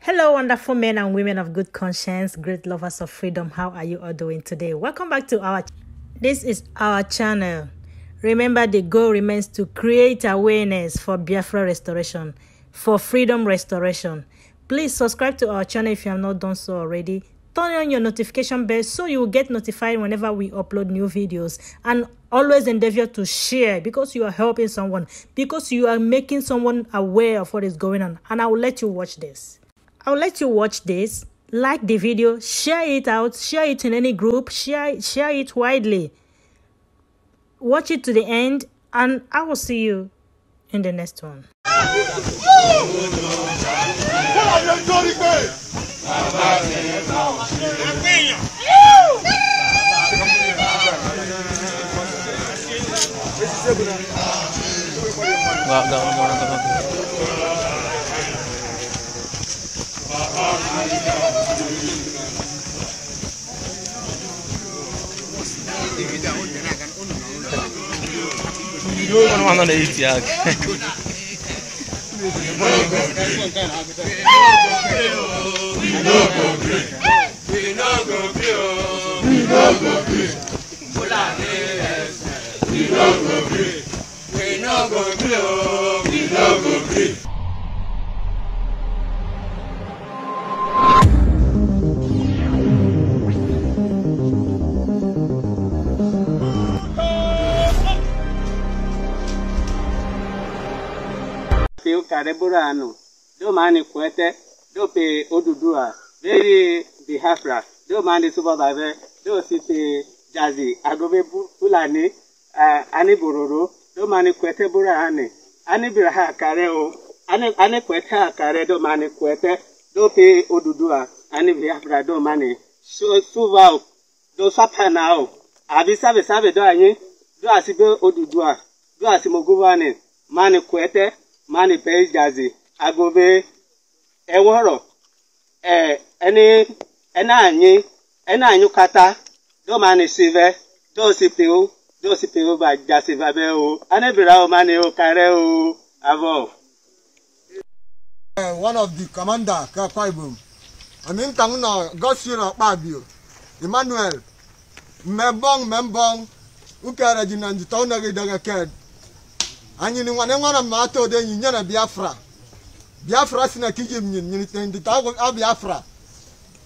Hello, wonderful men and women of good conscience, great lovers of freedom. How are you all doing today? Welcome back to our this is our channel. Remember, the goal remains to create awareness for Biafra restoration, for freedom restoration. Please subscribe to our channel if you have not done so already. Turn on your notification bell so you will get notified whenever we upload new videos. And always endeavor to share, because you are helping someone, because you are making someone aware of what is going on. And I will let you watch this. I'll let you watch this, like the video, share it out, share it in any group, share it widely. Watch it to the end, and I will see you in the next one. Kareburano, do mani kwete, do pe Odudua, very Biafra, do mani supervisor, do city Jazzy, Agobe Fulani, Ani Bororo, do mani kwete burane, Ani Biraha Kareo, Ani kwete kare, do mani kwete, do pe Odudua, Ani Biafra, do mani, so suva, do sapanao, Abi sabe sabe do anyi, do asibe Odudua, do asimoguvane, mani kwete. Mani pay Jazzy, Agobe, Eworo, any, Enanyi, Enanyu kata, do mani sive, do sipiu by Jazzy Vabeo, Anebirao mani o kareo, avo. One of the commander, Kakwaibum, I mean, Tanguna, Godswill Pabio, Emmanuel, Membong, Membong, Ukarajin and the Tonari Dagaked. Anyị ni nwane nwana mmato de nyinya na Biafra. Biafra si na kiji mnyin ndi ta a Biafra.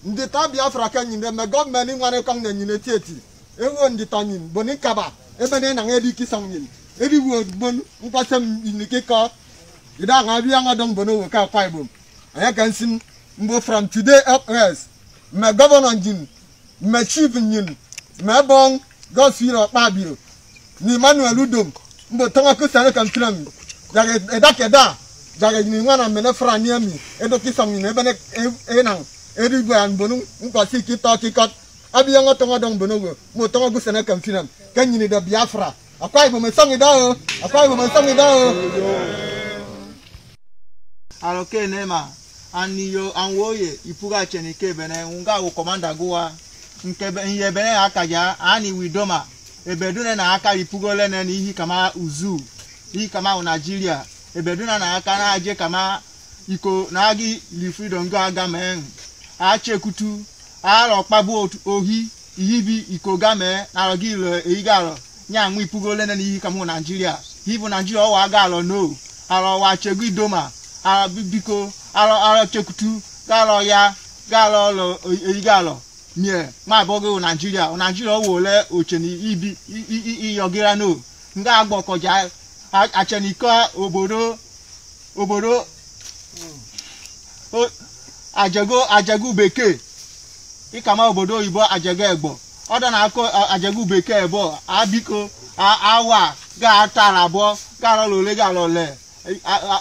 Ndi ta Biafra ka nyin me government nwane kan na nyin etieti. Ewo ndi ta nyin boni kaba ebe ne na ngedi kisang nyin. Edi wo bon nkwasem nyin kiko. Ida nga bia ngadon bono wo ka kwaibom. Anya kan sin mbo from today up else. Me governor nyin, me chief nyin, me bon Godswill Akpabio. Ni Emmanuel Udom. Mbo tonga kusane kamtram jage edakeda jage ni nwana mene fra ni ami edo kisang ni ebene enang eri gwa an bonu nkwasi kito kikot abi ngo tonga dong bono go mo tonga kusane kamtram kanyi ni da Biafra Akwa Ibom songi da o Akwa Ibom songi da o Aloke nema aniyo anwoye ipuga chenike bene nga wo commander gowa nkebe nye bene akaja ani widoma ebeduna na aka ipugole na ihi kama uzu ihi kama Nigeria ebeduna na aka na aje kama iko na agi li freedom go aga men a chekutu aro kpabu ohi ihibi iko ga me na aro gi le eyi ga ro nya nwa ipugole na ihi kama Nigeria hibu Nigeria o wa ga ro no aro wa chegu idoma aro biko aro aro chekutu ga ro ya ga ro lo eyi ga ro mie ma bogo Nigeria Nigeria wo le ocheni ibi iyogira no nga agbokoja acheniko obodo obodo ajego ajegu bekee ikama obodo oyibo ajego egbo odo na akọ ajegu bekee ebo abiko awa ga tara bo ga ro le ga ro le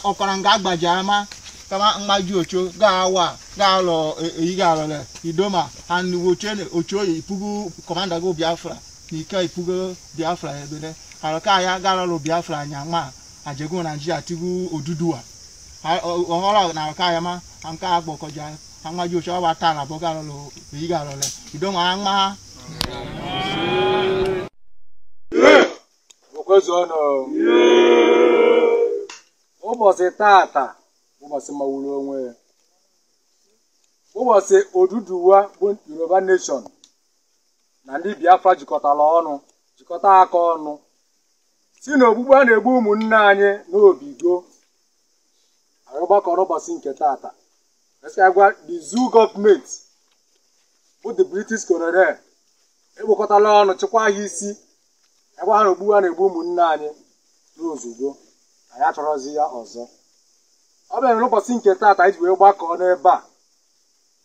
okora nga agbaja ama kama mmaju ocho ga awa ga lo eyi ga lo le idoma and woche ocho ipugu commander go Biafra ni ka ipugu Biafra ebele aroka ya ga lo Biafra anya ma ajegu Nigeria tigu Oduduwa ohoro na aroka ya ma anka agbokoja anwaju ocho wa tara bo ga lo eyi ga lo le idoma anma Okwezono ụbọchị tata ụbọchị mawuru onwe ya. Ụbọchị Oduduwa bụ Yoruba Nation na ndị Biafra jikọtara ọnụ, jikọta aka ọnụ, si na ogbugbu a na-egbu ụmụnne anyị n'obigo. Anyị gbakọrọ ụbọchị nke tata gwa the zoo gọọmenti bụ the British colonel ekpokọtala ọnụ chịkwa ha isi, agwa ha na ogbugbu a na-egbu ụmụnne anyị n'ozugbo, anyị achọrọzi ya ọzọ. Ọ bịara n'ụbọchị nke tata iji wee gbakọọ n'ebe a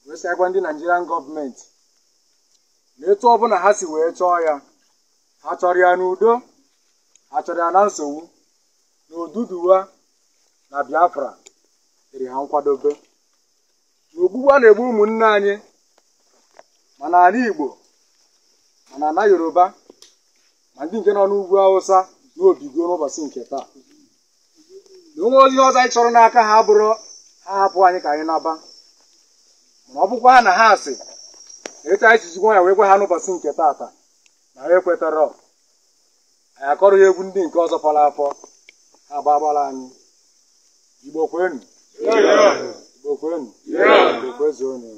wee sị agwa ndị Nigerian gọọmenti na etu ọbụla ha si wee chọọ ya, ha chọrọ ya n'udo, ha chọrọ ya na nsogbu, na Oduduwa na Biafra dịrị ha nkwadobe. Na ogbugbu a na-egbu ụmụnne anyị ma n'ala Igbo ma n'ala Yoruba ma ndị nke nọ n'ugwu Awụsa n'obigo n'ụbọchị nke taa. Na onwe ozi ọzọ anyị chọrọ n'aka ha bụrụ ha hapụ anyị ka anyị naba, mana ọ bụkwa na ha asị na etu anyị jizikwa ya wee gwa ha n'ụbọchị nke taata na ha ekwetara, anyị akọrọ ya egwu ndị nke ọzọ fọrọ afọ ha agbagbara anyị. Igbo kwenu! Igbo kwenu! Igbo kwezuonu!